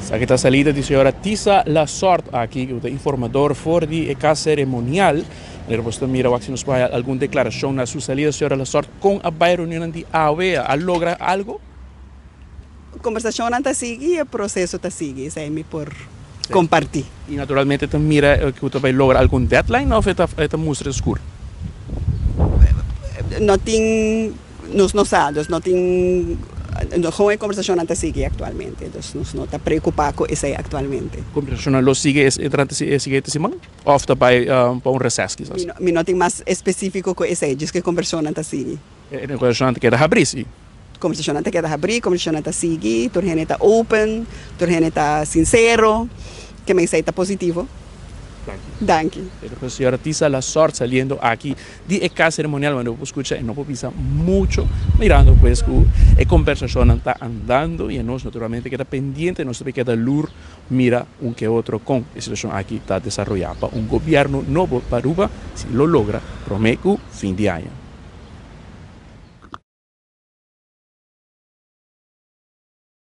Esaki ta salida di señora Tisa LaSorte aki ku ta informador for di e kas seremonial. Manera bo ta mira wak si nos por haya algun deklarashon na su salida. Señora LaSorte, kon a bai reunionnan di awe? A logra algo? Kombersashonnan ta sigui i e proseso ta sigui, esei mi por kompartí. I naturalmente ta mira ku ta bai logra algun deadline òf e ta mustra skur? No tin. Nos no sa, dus no tin, gewoon e kombersashonnan ta sigui aktualmente, dus nos no ta preokupá ku esei aktualmente. Kombersashonnan lo sigui durante e siguiente siman òf ta bai pa un reses kisas? Mi no tin mas espesífiko ku esei, djis ku e kombersashonnan ta sigui. E kombersashonnan ta keda habrí, si? Kombersashonnan ta keda habrí, kombersashonnan ta sigui, tur hende ta open, tur hende ta sinsero, ke men esei ta positivo. Danki. Danki. Pero señora Tisa Lasort saliendo aki di e cas ceremonial wando bo por scucha e no por bisa mucho mirando pues cu e conversacionnan ta andando y anos naturalmente keda pendiente nos ta keda lur mira un ke otro con e situacion aki ta desaroya pa un gobierno nobo pa Aruba si lo logra prome cu fin di aña.